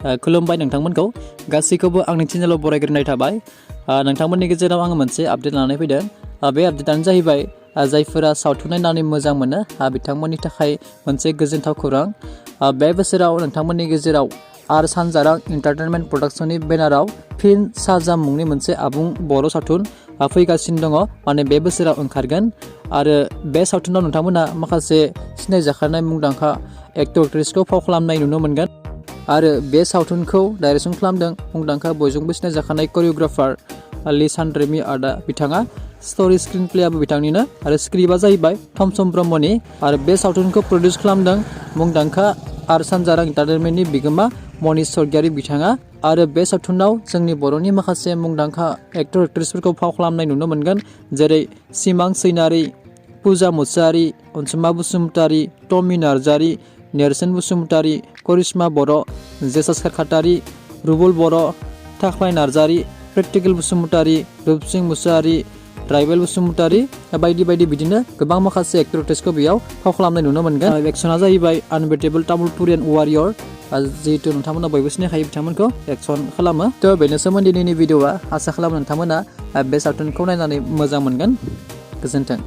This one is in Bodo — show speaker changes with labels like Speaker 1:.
Speaker 1: खुलुमबाय नोंथांमोनखौ गासैखौबो आंनि चेनेलाव बरायग्रोनाय थाबाय। नोंथांमोननि गेजेराव आङो मोनसे आपडेट लानानै फैदों। बे आपडेटानो जाहैबाय जायफोरा सावथुन नायनानै मोजां मोनो बिथांमोननि थाखाय मोनसे गोजोनथाव खौरां। बे बोसोराव नोंथांमोननि गेजेराव आर सानजारां एन्टारटेनमेन्ट प्रडाक्शननि बेनाराव फिन साजा मुंनि मोनसे आबुं बर' सावथुन फैगासिनो दङ, माने बे बोसोराव ओंखारगोन। आरो बे सावथुनाव नोंथांमोना माखासे सिनायजाखानाय मुंदांखा एक्टर एक्ट्रेसखौ फाव खालामनाय नुनो मोनगोन। आरो बे सावथुनखौ डाइरेक्सन खालामदों मुंदांखा बयजोंबो सिनायजाखानाय करिय'ग्राफार रेमि आदा बिथाङा। स्ट'रि स्क्रिन प्लेआबो बिथांनिनो आरो स्क्रिप्टआ जाहैबाय थमसम ब्रह्मनि। आरो बे सावथुनखौ प्रडिउस खालामदों मुंदांखा आर सानजारां एन्टारटेनमेन्टनि बिगोमा मनिष स्वर्गियारी बिथाङा। आरो बे सावथुनाव जोंनि बर'नि माखासे मुंदांखा एक्टर एक्ट्रेसफोरखौ फाव खालामनाय नुनो मोनगोन, जेरै चिमां चैनारी, पुजा मुचाहारी, अनसुमा बसुमतारी, टमी नार्जारी, नेरसोन बसुमतारी, करिश्मा बर', kherkhathary, रुबुल बर', थाख्लाय नार्जारी, प्रेक्टिकेल बसुमतारी, रुपसिं मुचहारी, राइबेल बसुमतारी बायदि बायदि बिदिनो गोबां माखासे एक्टर एक्ट्रेसखौ बेयाव फाव खालामनाय नुनो मोनगोन। एक्सना जाहैबाय आनबेटेबल तामुलपुरियान वारियर, जिहेतु नोंथांमोना बयबो सिनायखायो बिथांमोनखौ एक्सन खालामो। थ' बेनो सोमोन्दै दिनैनि भिडिअ'आ। आसा खालामो नोंथांमोना बे सावथुनखौ नायनानै मोजां मोनगोन। गोजोन्थों।